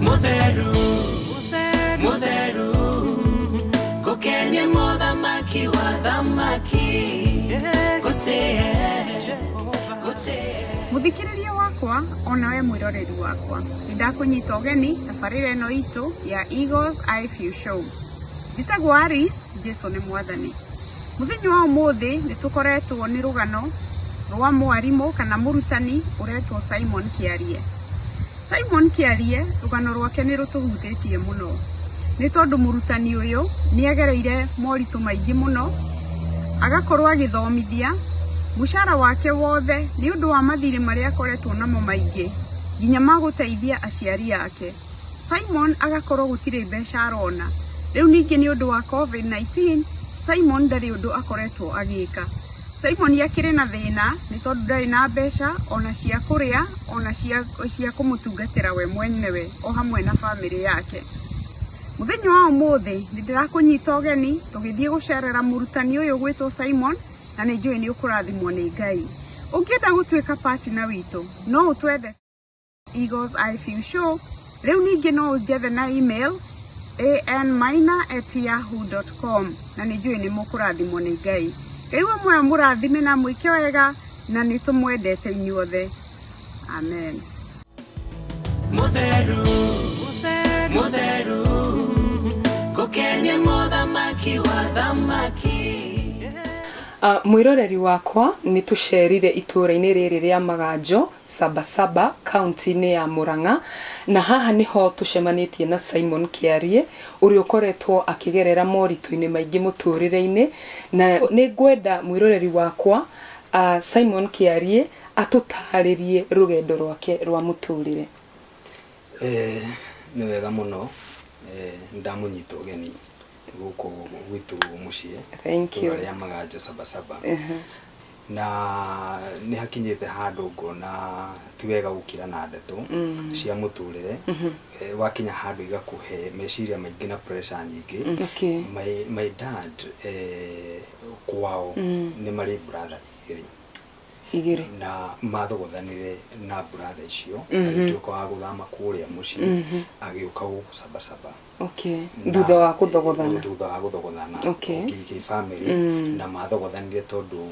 Mũtheru, mũtheru, gũkenia mũthamaki wa thamaki, gũtĩe, gũtĩe. Mũthikĩrĩria wakwa onawe mwĩroreri wakwa, nĩ ndakũnyita ũgeni tabarĩra ĩno itũ ya Eagles Eye View Show. Njĩtagwo Alice, Jesu nĩ mwathani. Mũthenya wa ũmũthĩ nĩ tũkoretwo nĩ rũgano rwa mwarimũ kana mũrutani ũretwo Simon Kĩarie. Simon Kĩarie rũgano rwake nĩ rũtũhutĩtie mũno, nĩ tondũ mũrutani ũyũ nĩ agereire moritũ maingĩ mũno, agakorwo agĩthomithia, mũcara wake wothe nĩ ũndũ wa mathirĩ marĩa akoretwo namo maingĩ, nginya ma gũteithia aciari ake. Simon agakorwo gũtirĩ mbeca arona. Rĩu ningĩ nĩ ũndũ wa COVID-19, Simon ndarĩ ũndũ akoretwo agĩka. Simon akĩrĩ na thĩna nĩ tondũ ndarĩ na mbeca ona cia kũrĩa ona cia kũmũtungatĩra we mwenyewe o hamwe na bamĩrĩ yake. Mũthenya wa ũmũthĩ nĩ ndĩrakũnyita ũgeni tũgĩthiĩ gũcerera mũrutani ũyũ ũgwĩtwo Simon na nĩ njũĩ nĩ ũkũrathimwo nĩ Ngai. Ũngĩenda gũtuĩka partner witũ no ũtwethe Eagles Eye View Show. Rĩu ningĩ no ũnjethe na email anmaina@yahoo.com na nĩ njũĩ nĩ mũkũrathimwo nĩ Ngai. Ngai wa muoyo mũrathime na mwĩke wega na nĩ tũmwendete inyuothe. Amen. Mũtheru, mũtheru, gũkenia mũthamaki wa thamaki. Mwĩroreri wakwa, nĩ tũcerire itũũra-inĩ rĩrĩ rĩa Maganjo, Sabasaba, kaunti-inĩ ya Murang'a, na haha nĩho tũcemanĩtie na Simon Kĩarie ũrĩa ũkoretwo akĩgerera moritũ-inĩ maingĩ mũtũrĩre-inĩ, na nĩ ngwenda mwĩroreri wakwa Simon Kĩarie atũtarĩrie rũgendo rwake rwa mũtũrĩre. Nĩ wega mũno, nĩndamũnyita ũgeni gũkũ gwitũ mũciĩ. Thank you. Itũũra rĩa Maganjo, Sabasaba. Na nĩ hakinyĩte handũ ngona ti wega gũkira na ndeto cia mũtũrĩre. Wakinya handũ igakũhe meciria maingĩ na pressure nyingĩ. My dad, kwao nĩ marĩ brother igĩrĩ. Igĩrĩ. Na mathogothanire na brother icio, agĩtuĩka wa gũthama kũrĩa mũciĩ, agĩũka gũkũ Sabasaba. Thutha wa kũthogothana. Thutha wa gũthogothana. Kĩ family, na mathogothanire tondũ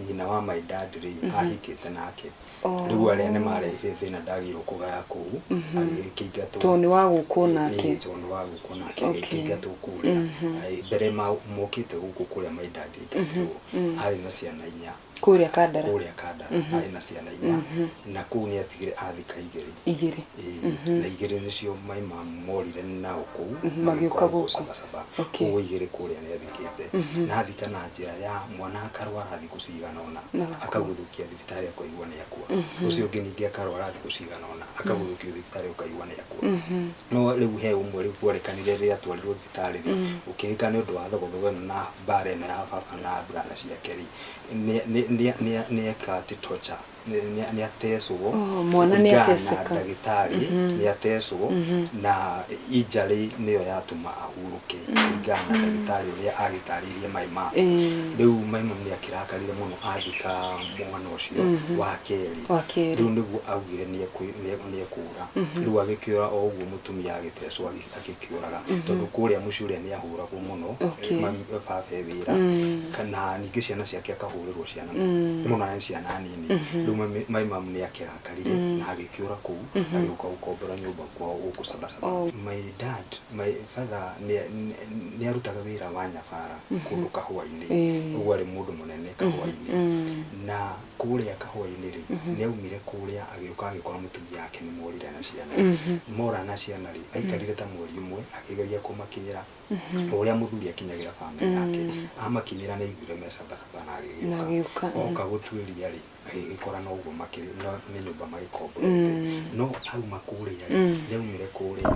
nyina wa my dad rĩ, ahikĩte nake. Rĩu arĩa nĩ marehire thĩna, ndagĩrwo kũgaya kũu, agĩkĩingatwo. Tondũ nĩ wa gũkwo nake. Tondũ nĩ wa gũkwo nake, agĩkĩingatwo kũrĩa. Mbere mokĩte gũkũ kũrĩa my dad aingatirwo, arĩ na ciana inya. Kũrĩa Kandara. Kũrĩa Kandara arĩ na ciana inya, na kũu nĩ atigire athika igĩrĩ. Igĩrĩ. Ĩĩ, na igĩrĩ nĩcio my mom morire nao kũu, magĩũka magĩũka gũkũ. Sabasaba. Koguo igĩrĩ kũrĩa nĩ athikĩte, na athika na njĩra ya mwana akarwara thikũ cigana ũna, Na agakua. Akaguthũkia thibitarĩ, akaigua nĩ akua. Ũcio ũngĩ ningĩ akarwara thikũ cigana ũna, akaguthũkio thibitarĩ, ũkaigua nĩ akua. No rĩu he ũmwe rĩu kworekanire rĩrĩa atwarirwo thibitarĩ rĩ, ũkĩrĩka nĩ ũndũ wa thogothogo ĩno na mbara ĩno ya baba na brother ciake rĩ, nĩ eka atĩ torture, nĩ atecwo. Oh, mwana nĩ Kũringana na ateceka. ndagĩtarĩ, nĩ atecwo na injury nĩyo yatũma ahurũke, kũringana na ndagĩtarĩ ũrĩa agĩtarĩirie my mom. Rĩu my mom nĩ akĩrakarire mũno athika mwana ũcio wa kerĩ. Wa kerĩ. Rĩu nĩguo augire nĩ ekũra. Rĩu agĩkĩũra o ũguo mũtumia agĩtecwo, agĩkĩũraga tondũ kũrĩa mũciĩ ũrĩa nĩ ahũragwo mũno. Baba e wĩra, kana ningĩ ciana ciake akahũrĩrwo ciana mũno na nĩ ciana nini. Rĩu my mom nĩ akĩrakarire na agĩkĩũra kũu, agĩũka gũkombora nyũmba kwao gũkũ Sabasaba. Oh. My dad, my father nĩ arutaga wĩra wa nyabara kũndũ kahũa-inĩ. Ũguo arĩ mũndũ mũnene kahũa-inĩ, na kũrĩa kahũa-inĩ rĩ, nĩ aumire kũrĩa agĩũka agĩkora mũtumia wake nĩ morire na ciana. Mora na ciana rĩ, aikarire ta mweri ũmwe akĩgeria kũmakinyĩra o ũrĩa mũthuri akinyagĩra bamĩrĩ yake. Amakinyĩra nĩ aiguire me Sabasaba na Na agĩgĩũka. Agĩũka. Oka gũtuĩria rĩ, agĩgĩkora noguo makĩrĩ nĩ nyũmba magĩkomborete. No auma kũrĩa rĩ, nĩ aumire kũrĩa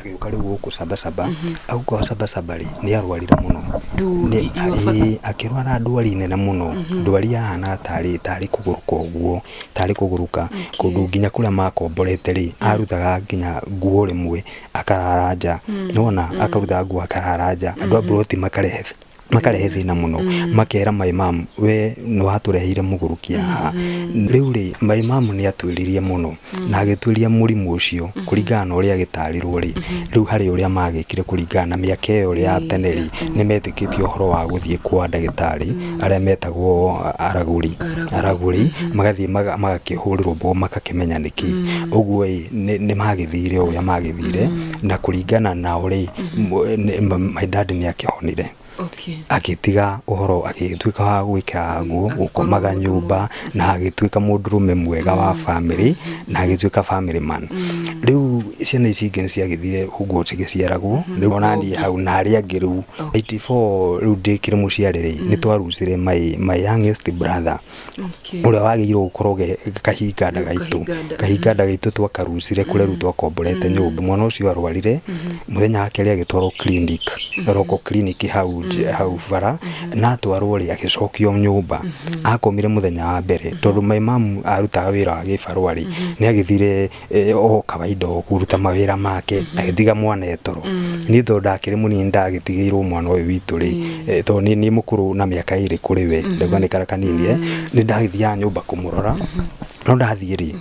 agĩũka rĩu gũkũ Sabasaba. Auka Sabasaba rĩ, nĩ arwarire mũno. Rĩu your father? Ĩĩ, akĩrwara ndwari nene mũno, ndwari yahanaga tarĩ kũgũrũka ũguo, tarĩ kũgũrũka kũndũ nginya kũrĩa makomborete rĩ, arutaga nginya nguo rĩmwe akarara nja. Nĩwona, akaruta nguo akarara nja, andũ a mburoti makarehe Makarehe thĩna mũno, makera my mom, "We nĩ watũreheire mũgũrũki haha." Rĩu rĩ, my mom nĩ atwĩririe mũno na agĩtuĩria mũrimũ ũcio kũringana na ũrĩa agĩtarirwo rĩ. Rĩu harĩ ũrĩa magĩkire kũringana na mĩaka ĩyo ya tene rĩ, nĩ metĩkĩtie ũhoro wa gũthiĩ kwa ndagĩtarĩ arĩa metagwo aragũri. Aragũri. Aragũri magathiĩ magakĩhũrĩrwo mbogo, makakĩmenya nĩkĩ ũguo ĩ. Nĩ magĩthire o ũrĩa magĩthire, na kũringana nao rĩ, my dad nĩ akĩhonire. Agĩtiga ũhoro, agĩtuĩka wa gwĩkĩra nguo, gũkomaga nyũmba, na agĩtuĩka mũndũrũme mwega wa family, na agĩtuĩka family man. Rĩu ciana ici ingĩ nĩ ciagĩthire ũguo cigĩciaragwo. Rĩu ona niĩ hau na arĩa angĩ, rĩu 84, rĩu ndĩkĩrĩ mũciarĩ rĩ, nĩ twarucire my youngest brother ũrĩa wagĩrĩirwo gũkorwo kahinganda gaitũ. Kahinganda. Kahinganda gaitũ twakarucire kũrĩa rĩu twakomborete nyũmba. Mwana ũcio arwarire, mũthenya wa kerĩ agĩtwarwo clinic, local clinic hau hau bara, na atwarwo rĩ, agĩcokio nyũmba. Akomire mũthenya wa mbere, tondũ my mom arutaga wĩra wa gĩbarũa rĩ, nĩ agĩthire o kawaida o kũruta mawĩra make, agĩtiga mwana etoro. Niĩ tondũ ndakĩrĩ mũnini, ndagĩtigĩirwo mwana ũyũ witũ rĩ, tondũ nĩ mũkũrũ na mĩaka 2 kũrĩ we, ndauga nĩ kara kanini, nĩ ndagĩthiaga nyũmba kũmũrora. No ndathiĩ rĩ,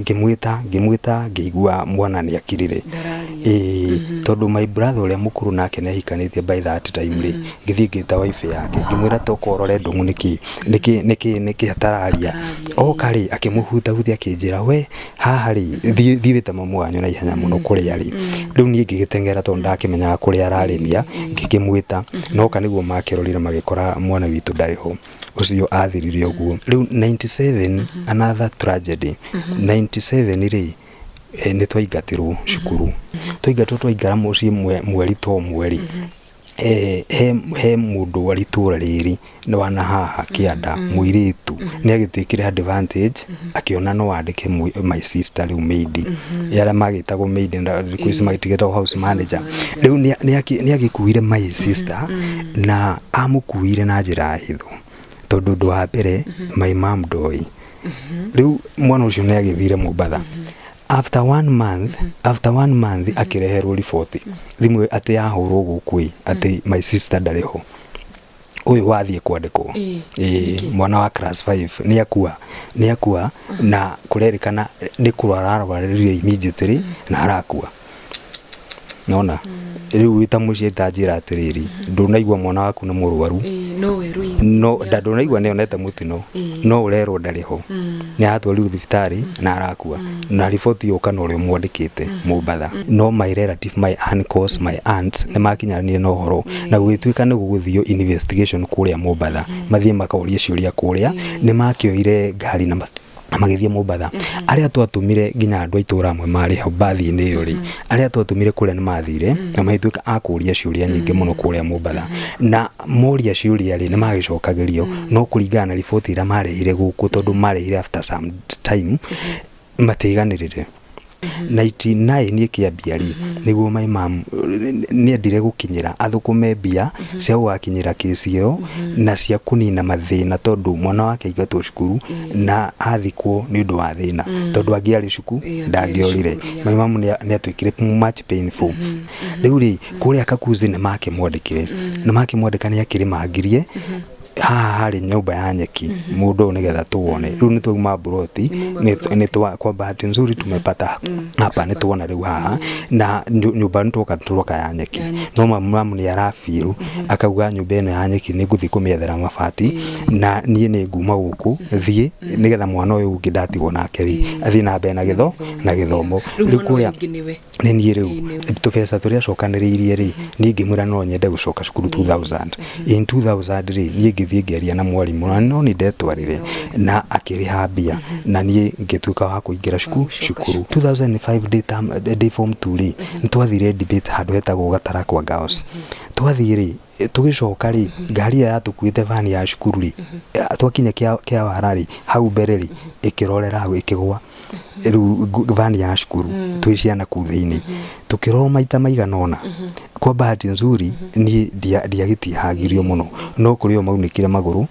ngĩmwĩta, ngĩigua mwana nĩ akirire. Ndararia. Ĩĩ, tondũ my brother ũrĩa mũkũrũ nake nĩ ahikanĩtie by that time rĩ, ngĩthiĩ ngĩta wife yake, ngĩmwĩra, "Toka ũrore ndũng'ũ nĩkĩ nĩkĩ nĩkĩ nĩkĩ atararia." Atararia. Oka rĩ, akĩmũhutahutia, akĩnjĩra, "We haha rĩ, thiĩ wĩte mamu wanyu na ihenya mũno kũrĩa rĩ." Rĩu niĩ ngĩgĩteng'era, tondũ ndakĩmenyaga kũrĩa ararĩmia, ngĩkĩmwĩta noka nĩguo makĩrorire, magĩkora mwana witũ ndarĩ ho. Ũcio athirire ũguo. Rĩu 97, another tragedy, 97 rĩ, nĩ twaingatirwo cukuru. Twaingatwo, twaingara mũciĩ mweri to mweri, he mũndũ wa itũra rĩrĩ nĩ wana haha kĩanda, mũirĩtu nĩ agĩtĩkire advantage, akĩona no andĩke my sister rĩu maid, arĩa magĩtagwo maid na thikũ ici magĩtigĩtagwo house manager. Rĩu nĩ agĩkuire my sister, na amũkuire na njĩra ya hitho, tondũ ũndũ wa mbere my mom ndoĩ. Rĩu mwana ũcio nĩ agĩthire Mombatha. After one month akĩreherwo riboti thimũ atĩ yahũrwo gũkũ ĩ, atĩ my sister ndarĩ ho, ũyũ wathiĩ kwandĩkwo. Ĩĩ, mwana wa class 5 nĩ akua, nĩ akua, na kũrerĩkana nĩ kũrwara arwarire immediately na arakua. Nona rĩu wĩ ta mũciĩ, ta njĩra atĩrĩrĩ, ndũnaigua mwana waku nĩ mũrwaru. Ĩĩ, no werũ. No ndũnaigua nĩ onete mũtino, no ũrerwo ndarĩ ho, nĩ aratwarirwo thibitarĩ na arakua, na riboti yoka na ũrĩa ũmwandĩkĩte Mombatha. No my relative, my uncles, my aunts nĩ makinyanire na ũhoro, na gũgĩtuĩka nĩ gũgũthio investigation kũrĩa Mombatha, mathiĩ makorie ciũria kũrĩa. Nĩ makĩoire ngari na magĩthiĩ Mombatha. Arĩa twatũmire, nginya andũ a itũũra amwe marĩ hau mbathi-inĩ ĩyo rĩ, arĩa twatũmire kũrĩa nĩ mathire na magĩtuĩka a kũria ciũria nyingĩ mũno kũrĩa Mombatha, na moria ciũria rĩ, nĩ magĩcokagĩrio, no kũringana na riboti ĩrĩa marehire gũkũ, tondũ marehire after some time, matiiganĩrĩre. 99 ĩkĩambia rĩ, nĩguo my mom nĩendire gũkinyĩra athũkũme mbia cia gũgakinyĩra kĩci ĩyo na cia kũnina mathĩna, tondũ mwana wake aingatwo cukuru na athikwo nĩ ũndũ wa thĩna, tondũ angĩarĩ cukuru Ĩĩ, angĩarĩ ndangĩorire. cukuru, yeah. My mom nĩ atuĩkire much painful. Rĩu rĩ, kũrĩa Kakuzi nĩ makĩmwandĩkire, nĩ makĩmwandĩka, nĩ akĩrĩmangirie haha harĩ nyũmba ya nyeki mũndũ ũyũ nĩgetha tuone. Rĩu nĩ twauma mburoti. Nĩ kwa bahati nzuri tumepata hapa, nĩ tuona rĩu haha na nyũmba nĩ twoka twoka ya nyeki. Ya nyeki. No mamu nĩ arabiru, akauga, "Nyũmba ĩno ya nyeki nĩ ngũthiĩ kũmĩethera mabati, na niĩ nĩ nguma gũkũ thiĩ, nĩgetha mwana ũyũ ũngĩ ndatigwo nake rĩ, athiĩ na mbere na gĩthomo." Rĩu Rĩu mwana ũyũ kũrĩa ũngĩ nĩwe? Nĩ niĩ rĩu. Ĩĩ, nĩwe. Tũbeca tũrĩa acokanĩrĩirie rĩ, niĩ ngĩmwĩra no nyende gũcoka cukuru 2000. In 2000 rĩ, niĩ ngĩthiĩ ngĩaria na mwarimũ, na no nĩ ndetwarire na akĩrĩha mbia, na niĩ ngĩtuĩka wa kũingĩra cukuru. Gũcoka. Cukuru 2005 ndĩ form 2 rĩ, nĩ twathire debate handũ hetagwo Gatarakwa Girls. Twathiĩ rĩ, tũgĩcoka rĩ, ngari ĩyo yatũkuĩte, van ya cukuru rĩ, twakinya kĩawara rĩ, hau mbere rĩ, ĩkĩrorera hau, ĩkĩgwa. Rĩu van ya cukuru, twĩ ciana kũu thĩinĩ, tũkĩrorwo maita maigana ũna. Kwa bahati nzuri niĩ ndiagĩtihangirio mũno, no kũrĩ o maunĩkire magũrũ,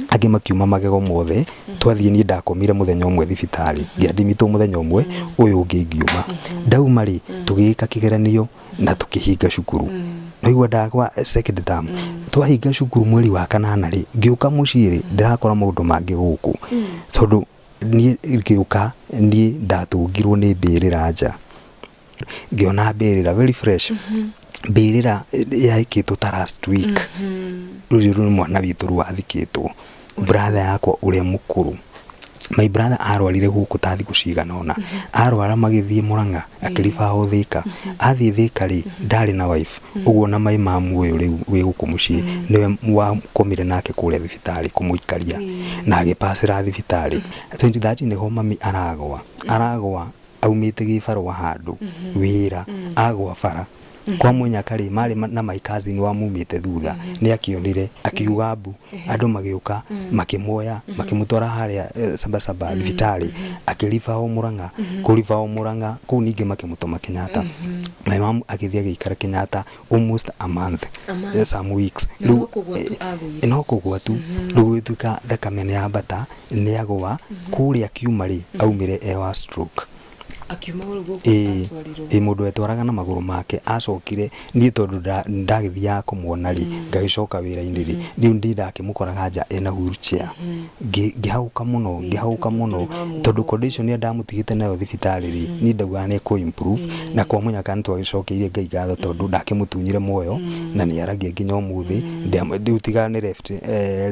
angĩ makiuma magego mothe. Twathiĩ, niĩ ndakomire mũthenya ũmwe thibitarĩ, ngĩandimitwo mũthenya ũmwe, ũyũ ũngĩ ngiuma. Ndauma rĩ, tũgĩĩka kĩgeranio na tũkĩhinga cukuru. Naigua ndagwa second term, twahinga cukuru mweri wa kanana rĩ, ngĩũka mũciĩ rĩ, ndĩrakora maũndũ mangĩ gũkũ, tondũ niĩ ngĩũka niĩ ndatũngirwo nĩ mbĩrĩra nja, ngĩona mbĩrĩra very fresh, mbĩrĩra yaĩkĩtwo ta last week. Rũrĩ rũ mwana witũ rũ wathikĩtwo, brother yakwa ũrĩa mũkũrũ. My brother arwarire gũkũ ta thikũ cigana ũna, arwara magĩthiĩ Mũrang'a, akĩribao Thĩka. Athiĩ Thĩka rĩ, ndarĩ na wife, ũguo na my mum ũyũ rĩu wĩ gũkũ mũciĩ nĩwe wakomire nake kũrĩa thibitarĩ kũmũikaria na agĩpacĩra thibitarĩ. 2013 nĩho mami aragwa, aragwa aumĩte gĩbarũa handũ wĩra, agwa bara kwa Mũnyaka rĩ, marĩ na my cousin wamumĩte thutha, nĩ akĩonire, akiuga mbu, andũ magĩũka makĩmuoya makĩmũtwara harĩa Sabasaba thibitarĩ, akĩribao Mũrang'a. Kũribao Mũrang'a kũu ningĩ makĩmũtũma Kenyatta. My mom agĩthiĩ agĩikara Kenyatta almost a month, A month. Some weeks. Na no kũgwa tu agũire. No kũgwa tu. Rĩu gũgĩtuĩka thakame nĩ yambata, nĩ agwa kũrĩa akiuma rĩ, aumire e wa stroke. Akiuma gũkũ Ĩĩ. atwarirwo. Ĩ mũndũ wetwaraga na magũrũ make acokire, niĩ tondũ ndagĩthiaga kũmuona rĩ, ngagĩcoka wĩra-inĩ rĩ, rĩu ndĩ ndakĩmũkoraga nja ena wheelchair. Ngĩhagũka mũno, ngĩhagũka tondũ mũno ndũrĩ wamũigua. Tondũ condition ĩrĩa ndamũtigĩte nayo thibitarĩ rĩ, niĩ ndaugaga nĩ ekũ improve. Na kwa Mũnyaka nĩ twagĩcokeirie Ngai ngatho tondũ ndakĩmũtunyire muoyo na nĩ aragia nginya ũmũthĩ. Rĩu tiga nĩ left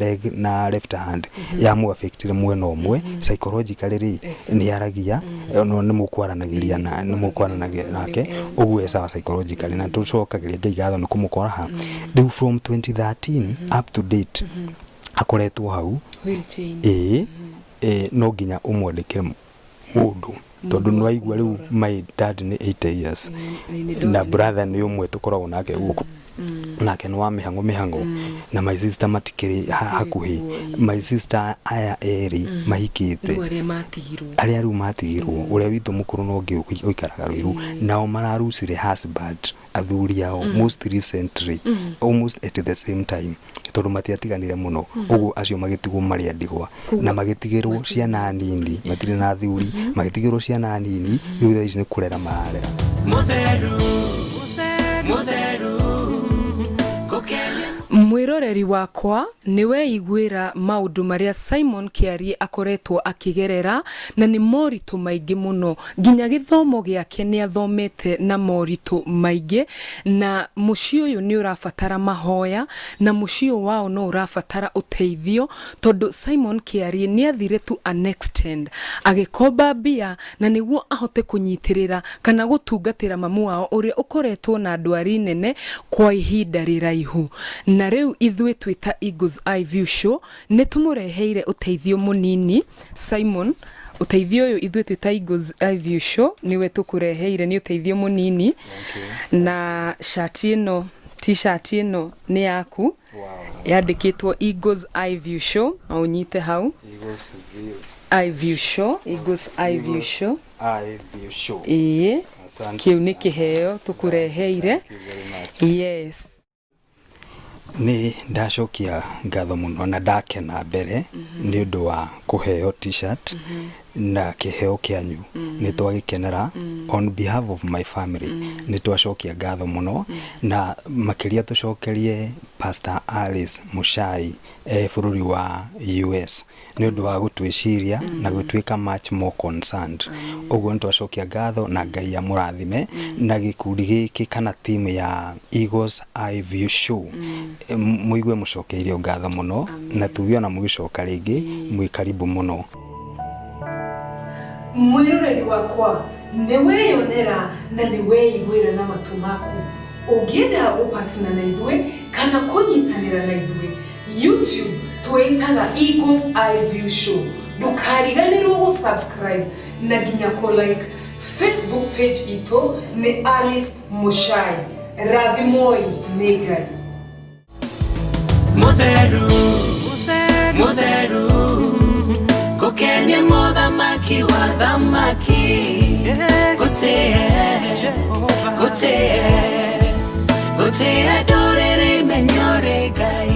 leg na left hand yamũ affectire mwena ũmwe, psychologically rĩ, nĩ aragia, no nĩ mũkwaranagĩria na nĩ mũkwaranagĩria nake ũguo e sawa psychologically, na tũcokagĩria Ngai ngatho nĩ kũmũkora ha rĩu. From 2013 up to date akoretwo hau wheelchair. Ĩĩ, no nginya ũmwandĩkĩre mũndũ tondũ nĩ waigua rĩu my dad nĩ 80 years na brother nĩ ũmwe tũkoragwo nake gũkũ, nake nĩ wa mĩhang'o mĩhang'o, na my sister matikĩrĩ hakuhĩ. My sister aya erĩ mahikĩte. Rĩu arĩa matigirwo. Arĩa rĩu matigirwo, ũrĩa witũ mũkũrũ no ũngĩ ũikaraga Rũiru, nao mararucire husband, athuri ao, most recently, almost at the same time, tondũ matiatiganire mũno ũguo. Acio magĩtigwo marĩ a ndigwa na magĩtigĩrwo ciana nini, matirĩ na athuri, magĩtigĩrwo ciana nini. Rĩu thaa ici nĩ kũrera mararera. Mutheru, mutheru, gũkenia. Mwĩroreri wakwa, nĩ weiguĩra maũndũ marĩa Simon Kĩarie akoretwo akĩgerera, na nĩ moritũ maingĩ mũno. Nginya gĩthomo gĩake nĩ athomete na moritũ maingĩ, na mũciĩ ũyũ nĩ ũrabatara mahoya, na mũciĩ ũyũ wao no ũrabatara ũteithio, tondũ Simon Kĩarie nĩ athire to an extent agĩkomba mbia na nĩguo ahote kũnyitĩrĩra kana gũtungatĩra mamu wao ũrĩa ũkoretwo na ndwari nene kwa ihinda rĩraihu. Na rĩu ithuĩ twĩta Eagles Eye View Show nĩ tũmũreheire ũteithio mũnini. Simon, ũteithio ũyũ ithuĩ twĩta Eagles Eye View Show nĩwe tũkũreheire, nĩ ũteithio mũnini, na shati ĩno, t-shirt ĩno nĩ yaku, yandĩkĩtwo Eagles Eye View Show, no ũnyite hau. Eye View Show, Eagles Eye View Show. Ĩĩ, kĩu nĩ kĩheo tũkũreheire, yes. Nĩ ndacokia ngatho mũno na ndakena mbere nĩ ũndũ wa kũheo t-shirt na kĩheo kĩanyu, nĩ twagĩkenera. On behalf of my family nĩ twacokia ngatho mũno, na makĩria tũcokerie Pastor Alice Muchai e bũrũri wa US nĩ ũndũ wa gũtwĩciria na gũtuĩka much more concerned. Ũguo nĩ twacokia ngatho na Ngai amũrathime na gĩkundi gĩkĩ kana team ya Eagles Eye View Show. Mũigue mũcokeirio ngatho mũno, na tuge ona mũgĩcoka rĩngĩ mwĩ karibu mũno. Mwĩroreri wakwa, nĩ weyonera na nĩ weiguĩra na matũ maku. Ũngĩenda gũpatna na ithuĩ kana kũnyitanĩra na ithuĩ, YouTube twĩtaga Eagles Eye View Show. Ndũkariganĩrwo gũsubscribe na nginya kũ like. Facebook page itũ nĩ Alice Muchai. Rathimoi nĩ Ngai. Mutheru, mutheru, gũkenia mũthamaki wa thamaki, gũtĩe, gũtĩe, gũtĩe ndũrĩrĩ imenyore Ngai.